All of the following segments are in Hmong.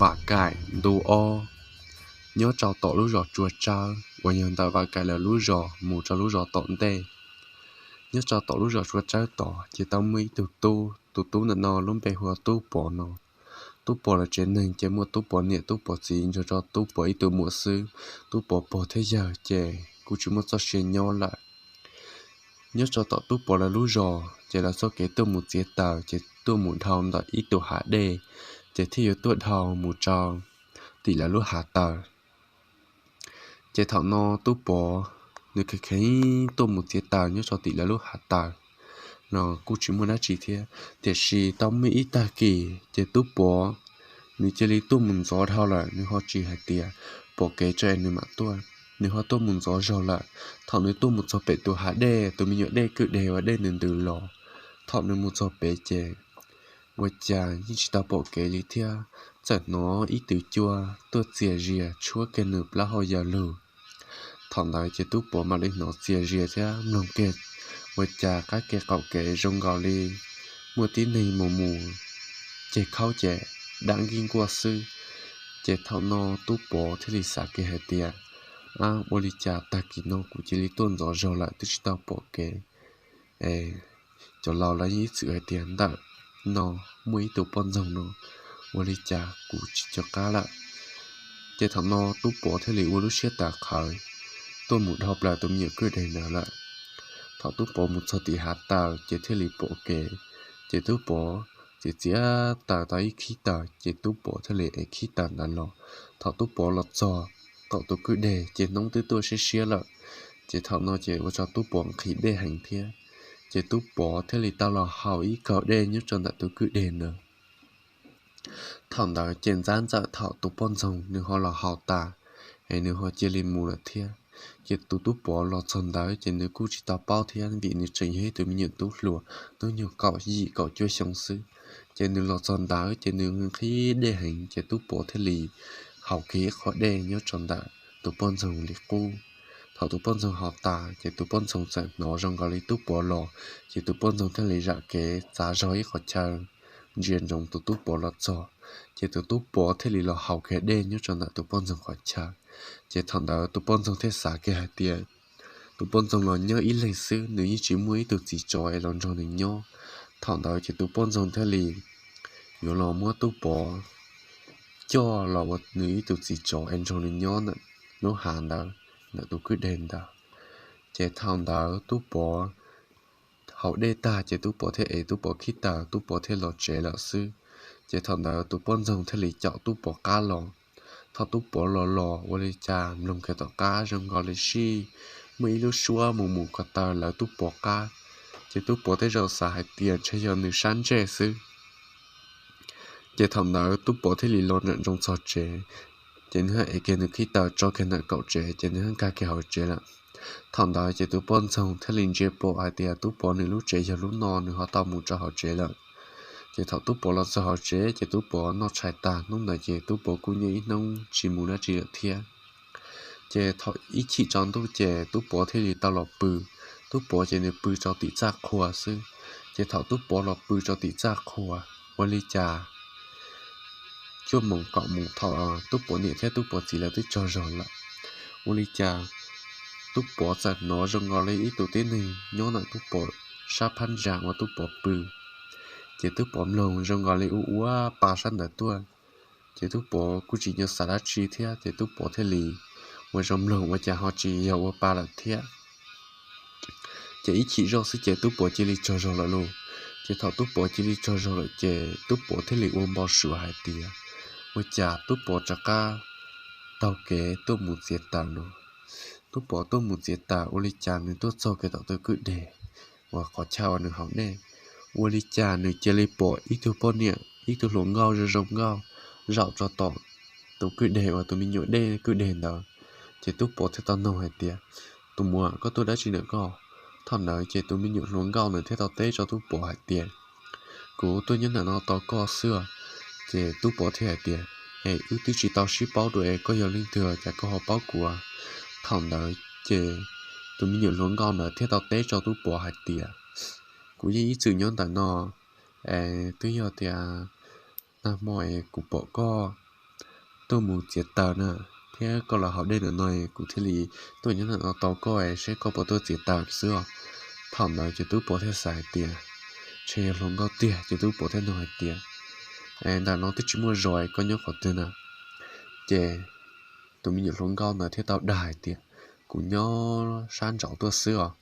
Vam Kaim ntu ob. Nyob rau tom lub zos Tsua Tsawb uas yog ntawm Vam Kaim lawv lub zos mus rau lub zos tom ntej, nyob rau tom lub zos Tsua Tsawb tod ces tau muaj ib tug tub, tus tub ntawm no lub npe hu ua Tub Pov no. Tub Pov lawv tsev neeg ces muaj Tub Pov niam Tub Pov txiv nrog rau Tub Pov ib tug muam xwb. Tub Pov pog thiab yawg ces kuj tsis muaj txoj sia nyob lawm. Nyob rau tom Tub Pov lawv lub zos ces lawv txoj kev tuaj mus txiav taws ces tuaj mus dhau ntawm ib tug hav dej, ces thiaj yuav tuaj dhau mus rau tim lawv lub hav taws. Ces thaum no Tub Pov nws kheev kheev tuaj mus txiav taws nyob rau tim lawv lub hav taws los kuj tsis muaj dab tsi thiab. Tiam sis tau muaj ib tag kis ces Tub Pov nws cia li tuaj mus ntxov dhau lawm, nws ho tsis hais tias pom kev tso es nws mam tuaj, nws ho tuaj mus ntxov zog lawm. Thaum nws tuaj mus txog pem tus hav dej, tus me nyuam dej kwj deg uas dej ntws ntws los, thaum nws mus txog pem ces ua cas yeej tsis tau pom kev li thiab, txawm hnov ib tug cua tuaj txias zias tshuab kiag nws plaub hau yaws lug. Thaum ntawd ces Tub Pov mam li hnov txias zias thiab mloog kiag, ua cas qab kev qaum kev zoo nkaus li muaj tib neeg mus mus ceg khaub ces dab nkij nkuaj xwb. Ces thaum no Tub Pov thiaj li xav kiag hais tias, ab, ua li cas tag kis no kuv cia li tuaj ntxov zog lawm twb tsis tau pom kev, cov laus lawv yeej ib txwm hais tias ntawm no muaj ib tug poj ntxoog no, ua li cas kuv tsis nco qab lawm. Ces thaum no Tub Pov thiaj li ua lub siab tawv qhawv tuaj mus dhau plaws tus me nyuam kwj deg ntawd lawm. Thaum Tub Pov mus txog tim hav taws ces thiaj li pom kev, ces Tub Pov txiav txiav taws tau ib khib taws ces Tub Pov thiaj li ev khib taws ntawd los. Thaum Tub Pov los txog tom tus kwj deg ces hnub twb tuaj siab siab lawm, ces thaum no ces ua rau Tub Pov nqhis dej heev thiab, ces Tub Pov thiaj li tau los haus ib kaug dej nyob rau ntawm tus kwj deg ntawd. Thaum ntawd ces ntxab ntxawm thaum tus poj ntxoog nws ho los haus tas es nws ho cia li mus lawm thiab. Ces tus Tub Pov los txog ntawd ces nws kuj tsis tau paub thiab vim nws tseem yog ib tug me nyuam tub hluas hnub nyoog kaum yim kaum cuaj xyoo xwb. Ces nws los txog ntawd ces nws nqhis dej heev ces Tub Pov thiaj li haus kiag ib qho dej nyob rau ntawm tus poj ntxoog li qub. Thaum tus poj ntxoog haus tas ces tus poj ntxoog txawm hnov zoo nkaus li Tub Pov los, ces tus poj ntxoog thiaj li zam kev txav zog ib qhov chaw ntsia ntsoov tus Tub Pov los txog, ces tus Tub Pov thiaj li los haus kiag dej nyob rau ntawm tus poj ntxoog qhov chaw. Ces thaum ntawd tus poj ntxoog thiaj xav kiag hais tias tus poj ntxoog los nyob ib leeg xwb, nws yeej tsis muaj ib tug txiv tsov es los nrog nws nyob. Thaum ntawd ces tus poj ntxoog thiaj li yuav los muab Tub Pov coj los ua nws ib tug txiv tsov es nrog nws nyob ntawm lub hav ntawd, ntawm tus kwj deg ntawd. Ces thaum ntawd Tub Pov haus dej tag ces Tub Pov thiaj ev Tub Pov khib taws, Tub Pov thiaj los tsev lawm xwb. Ces thaum ntawd tus poj ntxoog thiaj li caum Tub Pov qab los. Thaum Tub Pov los los ua li cas mloog kiag tom qab zoo nkaus li sij muaj ib lub suab mus mus ko taw lawv Tub Pov qab. Ces Tub Pov thiaj zaum xav hais tias ntshe yog nws sab ntsej xwb. Ces thaum ntawd Tub Pov thiaj li los nram ntsoov txog tsev, ces nws ev kiag nws khib taws tso kiag ntawm kaum tsev ces nws nkag kiag hauv tsev lawm. Thaum ntawd ces tus poj ntxoog thiaj li ntsia pom hais tias Tub Pov nws lub tsev yog lub no, nws ho tau mus rau hauv tsev lawm. Ces thaum Tub Pov los txog hauv tsev ces Tub Pov noj tshais tag, hnub ntawd ces Tub Pov kuj nyob ib hnub tsis mus dab tsi lawm thiab. Ces thaum ib chim tsaus ntuj ces Tub Pov thiaj li tau los pw. Tub Pov ces nws pw rau tim txaj qhua xwb. Ces thaum Tub Pov los pw rau tim txaj qhua, ua li cas cuaj moos kaum moos thaum Tub Pov niam thiab Tub Pov txiv lawv twb tsaug zog lawm, ua li cas Tub Pov txawm hnov zoo nkaus li ib tug tib neeg nyob ntawm Tub Pov sab phab ntsa uas Tub Pov pw. Ces Tub Pov mloog zoo nkaus li ua ua pa sab ntawd tuaj. Ces Tub Pov kuj tsis nco xav dab tsi thiab, ces Tub Pov thiaj li ua zoo mloog ua cas ho tsis yog ua pa lawm thiab. Ces ib chim zoj xwb ces Tub Pov cia li tsaug zog lawm lauj. Ces thaum Tub Pov cia li tsaug zog lawm ces Tub Pov thiaj li ua npau suav hais tias ua cas Tub Pov rov qab taug kev tuaj mus txiav taws no. Tub Pov tuaj mus txiav taws ua li cas nws tuaj txog kiag tom tus kwj deg uas qhov chaw uas nws haus dej, ua li cas nws cia li pom ib tug poj niam ib tug hluas nkauj zoo zoo nkauj zaum rau tom tus kwj deg uas tus me nyuam dej kwj deg ntawd. Ces Tub Pov thiaj tau noog hais tias, tus muam, koj tuaj dab tsi ntawm koj? Thaum ntawd ces tus me nyuam hluas nkauj ntawd thiaj tau teb rau Tub Pov hais tias, kuv tuaj nyob ntawm no tos koj xwb. Ces Tub Pov thiaj hais tias, es wb twb tsis tau sib paub dua es koj yog leej twg cas koj ho paub kuv? Thaum ntawd ces tus me nyuam hluas nkauj ntawd thiaj tau teb rau Tub Pov hais tias, kuv yeej ib txwm nyob ntawm no, es twb yog tias nag hmo es kuv pom koj tuaj mus txiav taws na, thiab koj los haus dej ntawm no, kuv thiaj li tuaj nyob ntawm no tos koj es seb koj puas tuaj txiav taws xwb os. Thaum ntawd ces Tub Pov thiaj xav hais tias, ntshe yog hluas nkauj tiag, ces Tub Pov thiaj nug hais tias, ntawm no twb tsis muaj zos, koj nyob qhov twg na? Ces tus me nyuam hluas nkauj ntawd thiaj tau dag hais tias, kuv nyob sab nraud tuaj xwb os.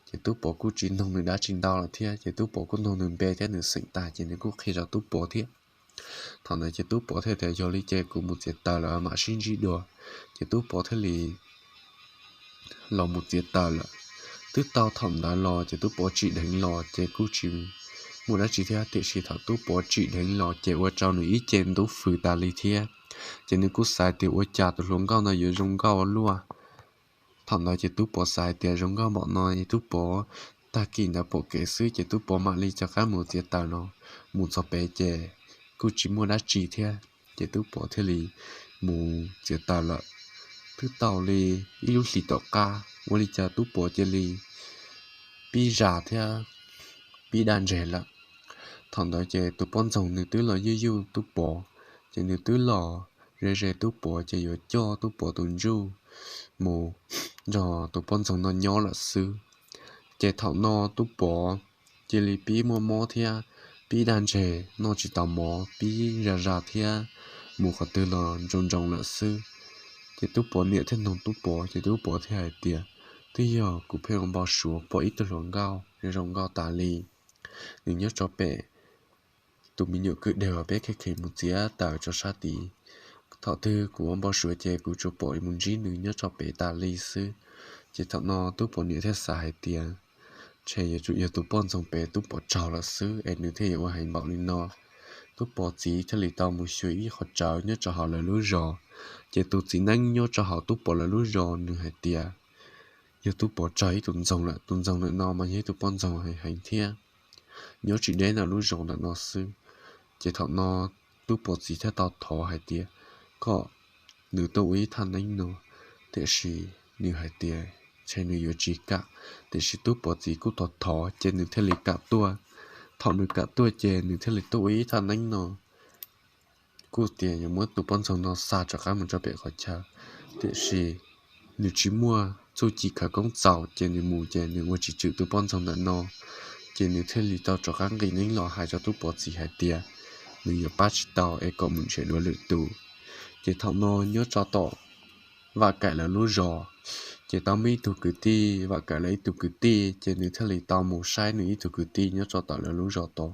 Ces Tub Pov kuj tsis noog nws dab tsi ntau lawm thiab, ces Tub Pov kuj noog nws npe thiab nws xeem tas ces nws kuj qhia rau Tub Pov thiab. Thaum ntawd ces Tub Pov thiaj tias, yog li ces kuv mus txiav taws lawm mam sib ntsib dua. Ces Tub Pov thiaj li los mus txiav taws lawm. Twb tau thaum ntawd los ces Tub Pov tsim dheev los ces kuj tsis muaj dab tsi thiab, tiam sis thaum Tub Pov tsim dheev los ces ua rau nws ib ce ntub fws tas li thiab. Ces nws kuj xav tias ua cas tus hluas nkauj ntawd yuav zoo nkauj ua luaj. Thaum ntawd ces Tub Pov xav hais tias zoo nkauj npaum no es Tub Pov tag kis ntawd pom kev xwb ces Tub Pov mam li rov qab mus txiav taws no. Mus txog pem ces kuj tsis muaj dab tsi thiab, ces Tub Pov thiaj li mus txiav taws lawm. Twb tau li ib lub hlis tom qab ua li cas Tub Pov cia li pib zas thiab pib daj ntseg lawm. Thaum ntawd ces tus poj ntxoog nws twb los yuj yuj Tub Pov, ces nws twb los ze ze Tub Pov ces yuav coj Tub Pov tus ntsuj mus nrog tus poj ntxoog no nyob lawm xwb. Ces thaum no Tub Pov cia li pib muaj mob thiab pib daj ntseg, noj tsis tau mov, pib zas zas thiab mus qhov twg los nroo nroo lawm xwb. Ces Tub Pov niam thiaj nug Tub Pov, ces Tub Pov thiaj hais tias, twb yog kuv pheej ua npau suav pom ib tug hluas nkauj zoo nkauj tas li, nws nyob rau pem tus me nyuam kwj deg uas peb kheev kheev mus txiav taws rau sab tid. Thaum twg kuv ua npau suav ces kuv tsuas pom mus ntsib nws nyob rau pem tas li xwb. Ces thaum no Tub Pov niam thiaj xav hais tias, ntshe yuav tsum yog tus poj ntxoog pem Tub Pov raug lawm xwb es nws thiaj yuav ua heev npaum li no. Tub Pov txiv thiaj li tau mus xyuas ib qhov tsawv nyob rau hauv lawv lub zos. Ces tus txiv neeb nyob rau hauv Tub Pov lawv lub zos nws hais tias, yog Tub Pov raug ib tus ntxoog lawm, tus ntxoog lawm no mas yog ib tus poj ntxoog heev heev thiab nyob tsis deb ntawm lub zos ntawm no xwb. Ces thaum no Tub Pov txiv thiaj tau thov hais tias, kom nws tuaj ua ib thaj neeb no, tiam sis nws hais tias ntshe nws yuav tsis kam, tiam sis Tub Pov txiv kuj thov thov ces nws thiaj li kam tuaj. Thaum nws kam tuaj ces nws thiaj li tuaj ua ib thaj neeb no. Kuj tias yuav muab tus poj ntxoog no xa rov qab mus rau pem qhov chaw, tiam sis nws tsis muaj txuj ci khawv koob txaus ces nws mus ces nws ua tsis tswm tus poj ntxoog ntawm no. Ces nws thiaj li tau rov qab nqis neeb los hais rau Tub Pov txiv hais tias nws yuav pab tsis tau es kom mus nrhiav dua lwm tus. Ces thaum no nyob rau tom Vam Kaim lawv lub zos, ces tau muaj ib tug kwv tij, Vam Kaim lawv ib tug kwv tij, ces nws thiaj li tau mus saib nws ib tug kwv tij nyob rau tom lawv lub zos tod.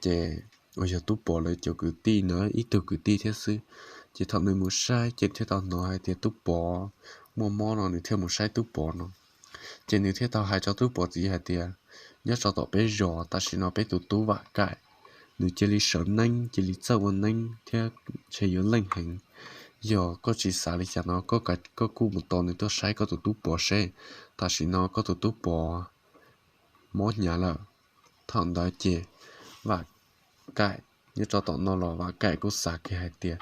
Ces uas yog Tub Pov lawv cov kwv tij ntawd ib tug kwv tij thiab xwb. Ces thaum nws mus saib ces thiaj tau hnov hais tias Tub Pov muaj mob no nws thiaj mus saib Tub Pov no. Ces nws thiaj tau hais rau Tub Pov txiv hais tias, nyob rau tom peb zos tam sim no peb tus tub Vam Kaim, nws cia li sawv neeb cia li txawj ua neeb thiab ntshe yuav leej heev. Yog koj tsis xav li cas no koj kuj mus tos nws tuaj saib koj tus Tub Pov seb, tam sim no koj tus Tub Pov mob hnyav lawm. Thaum ntawd ces Vam Kaim nyob rau tom no los Vam Kaim kuj xav kiag hais tias,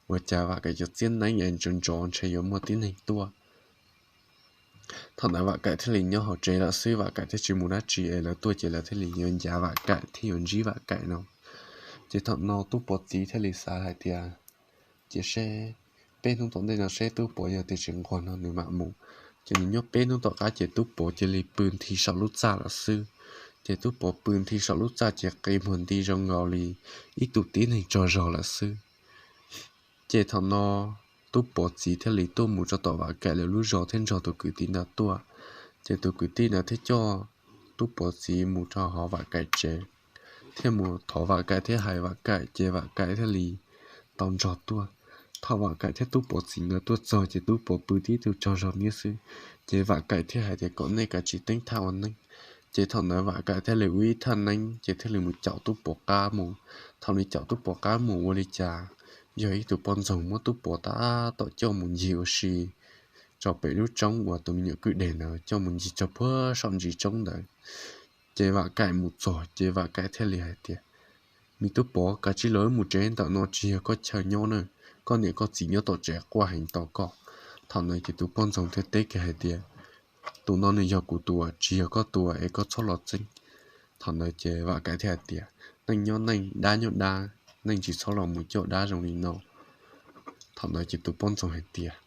ua cas Vam Kaim cov txiab neeb es ntsov ntsov ntshe yuav muaj tib neeg tuaj. Thaum ntawd Vam Kaim thiaj li nyob hauv tsev lawm xwb, Vam Kaim thiaj tsis mus dab tsi es lawv tuaj ces lawv thiaj li yuav ncav Vam Kaim thiab yuav ntsib Vam Kaim no. Ces thaum no Tub Pov txiv thiaj li xav hais tias, cia seb peb hnub tom ntej no seb Tub Pov yog tias tsis nquag no nws mam mus. Ces nws nyob peb hnub tom qab ces Tub Pov cia li pw nthi saum lub txaj lawm xwb. Ces Tub Pov pw nthi saum lub txaj ces qi muag nti zoo nkaus li ib tug tib neeg tsaug zog lawm xwb. Ces thaum no Tub Pov txiv thiaj li tuaj mus rau tom Vam Kaim lawv lub zos thiab nrog tus kwv tij ntawd tuaj. Ces tus kwv tij ntawd thiaj coj Tub Pov txiv mus rau hauv Vam Kaim tsev, thiaj mus thov Vam Kaim thiab hais Vam Kaim ces Vam Kaim thiaj li tau nrog tuaj. Thaum Vam Kaim thiab Tub Pov txiv nkawd tuaj txog ces Tub Pov pw tib tug tsaug zog niab xwb. Ces Vam Kaim thiaj hais tias kom nej kav tsij teeb thaj ua neeb. Ces thaum ntawd Vam Kaim thiaj li ua ib thaj neeb ces thiaj li mus caum Tub Pov qab mus. Thaum nws caum Tub Pov qab mus ua li cas yog ib tug poj ntxoog muab Tub Pov tab tom coj mus ncig ua si rau pem lub roob uas tus me nyuam kwj deg ntawd coj mus ncig rau puag saum ntsis roob ntawd. Ces Vam Kaim mus txog ces Vam Kaim thiaj li hais tias, me Tub Pov, kav tsij los wb mus tsev, ntawm no tsis yog koj chaw nyob na, koj niam koj txiv nyob tom tsev quaj heev tos koj. Thaum ntawd ces tus poj ntxoog thiaj teb kiag hais tias, tus no nws yog kuv tus, tsis yog koj tus es koj txhob los txeeb. Thaum ntawd ces Vam Kaim thiaj hais tias, neej nyob neej, dab nyob dab, neej tsis txhob los mus coj dab zoo li no. Thaum ntawd ces tus poj ntxoog hais tias,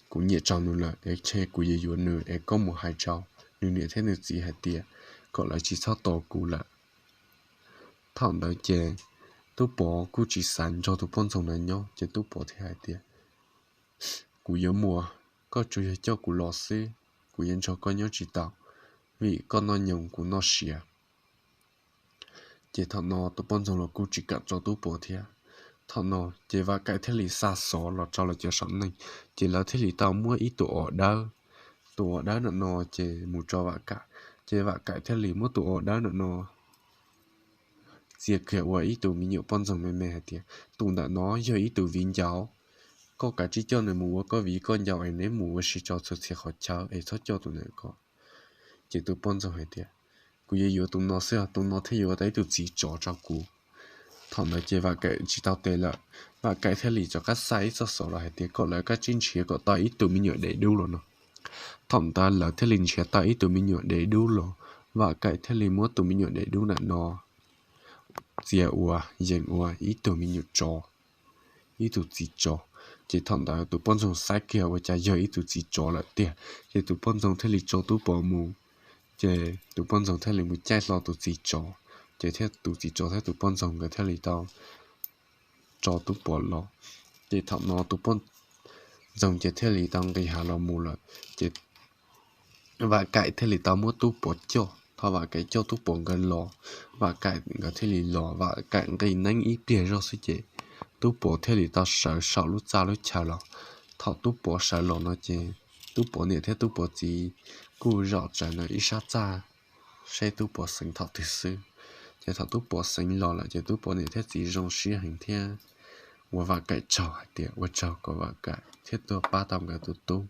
kuv nyiam tau nws lawm es ntshe kuv yuav yuav nws es koj mus hais rau nws niam thiab nws txiv hais tias kom lawv tsis txhob tos kuv lawm. Thaum ntawd ces Tub Pov kuj tsis xav nrog tus poj ntxoog ntawd nyob ces Tub Pov thiaj hais tias, kuv yuav mus, koj tsuas yog coj kuv los xwb, kuv yuav nrog koj nyob tsis tau, vim koj noj nyoos kuv noj siav. Ces thaum no tus poj ntxoog los kuj tsis kam tso Tub Pov thiab. Thaum no ces Vam Kaim thiaj li xa xov los rau lawv cov saum neej, ces lawv thiaj li tau muab ib tug os dawb, tus os dawb no no ces mus rau Vam Kaim, ces Vam Kaim thiaj li muab tus os dawb no no txia kiag ua ib tug me nyuam poj ntxoog me me hais tias, tus ntawm no yog ib tug viv ncaus, koj kav tsij coj nws mus ua koj viv koj ncaus es neb mus ua si rau txhua txhia qhov chaw es txhob coj tus ntawm ko. Ces tus poj ntxoog hais tias, kuv yuav yuav tus no xwb, tus no thiaj yuav tau ib tug txiv tsov rau kuv. Thaum ntawd ces Vam Kaim tsis tau tes lawm, Vam Kaim thiaj li rov qab xa ib txoj xov los hais tias kom lawv kav tsij nrhiav kom tau ib tug me nyuam dev dub los no. Thaum ntawd lawv thiaj li nrhiav tau ib tug me nyuam dev dub los, Vam Kaim thiaj li muab tus me nyuam dev dub ntawm no txia ua, yees ua ib tug me nyuam tsov, ib tug txiv tsov. Ces thaum ntawd tus poj ntxoog xav kiag ua cas yog ib tug txiv tsov lawm tiag, ces tus poj ntxoog thiaj li tso Tub Pov mus. Ces tus poj ntxoog thiaj li mus caij hlo tus txiv tsov, ces thiab tus txiv tsov thiab tus poj ntxoog nkawd thiaj li tau tso Tub Pov los. Ces thaum no tus poj ntxoog ces thiaj li tau nqis hav los mus lawm, ces Vam Kaim thiaj li tau muab Tub Pov coj. Thaum Vam Kaim coj Tub Pov nkawd los, Vam Kaim nkawd thiaj li los, Vam Kaim nqis neeb ib pliag zog xwb ces Tub Pov thiaj li tau sawv saum lub txaj lub chaw los. Thaum Tub Pov sawv los no ces Tub Pov niam thiab Tub Pov txiv kuj zaum tsawv ntawm ib sab txaj saib Tub Pov xeev thaum twg xwb. Ces thaum Tub Pov xeev los lawm ces Tub Pov niam thiab txiv zoo siab heev thiab ua Vam Kaim tsaug hais tias ua tsaug kom Vam Kaim thiaj tuaj pab tau nkawd tus tub.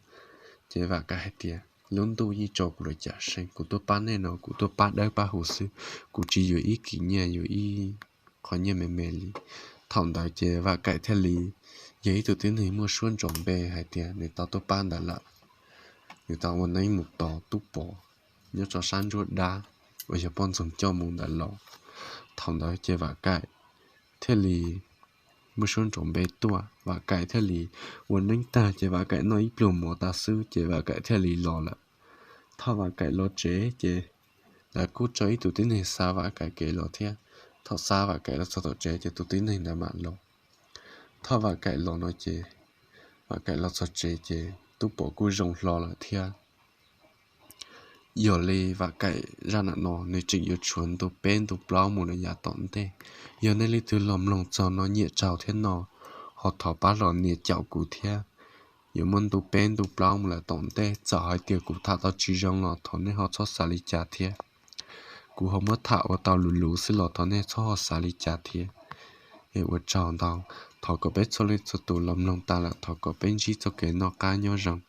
Ces Vam Kaim hais tias, lub ntuj yeej tso kuv los cam seej, kuv tuaj pab nej no kuv tuaj pab dawb pab huv xwb, kuv tsis yuav ib kis nyiaj yuav ib qho nyiaj me me li. Thaum ntawd ces Vam Kaim thiaj li yog ib tug tib neeg muaj suab ntsoov npe hais tias nws tau tuaj pab ntawd lawm, nws tau ua neeb mus tos Tub Pov nyob rau sab ntsuab dab uas yog poj ntxoog coj mus ntawd los. Thaum ntawd ces Vam Kaim thiaj li muaj suab ntsoov npe tuaj, Vam Kaim thiaj li ua neeb tag ces Vam Kaim noj ib pluag mov tas xwb ces Vam Kaim thiaj li los lawm. Thaum Vam Kaim los tsev ces lawv kuj tso ib tug tib neeg xa Vam Kaim kev los thiab. Thaum xa Vam Kaim los txog tom tsev ces tus tib neeg ntawd mam los. Thaum Vam Kaim los no ces Vam Kaim los txog tsev ces Tub Pov kuj zoo hlo lawm thiab. Yog li Vam Kaim zaj nam no nws tseem yuav tshuav ntu peb ntu plaub mus lawm yav tom ntej. Yog nej leej twg los mloog txog no nyiam tsaug thiab no, ho thov pab los nias caum kuv thiab. Yuav muaj ntu peb ntu plaub mus lawm tom ntej, txawm hais tias kuv tham tau tsis zoo los thov nej ho txhob xav li cas thiab. Kuv ho muab tham ua tau luv luv xwb los thov nej txhob ho xav li cas thiab. Es ua tsaug ntau, thov kom peb txhua leej txhua tus los mloog tas lawm thov kom peb ntsib txoj kev noj qab nyob zoo.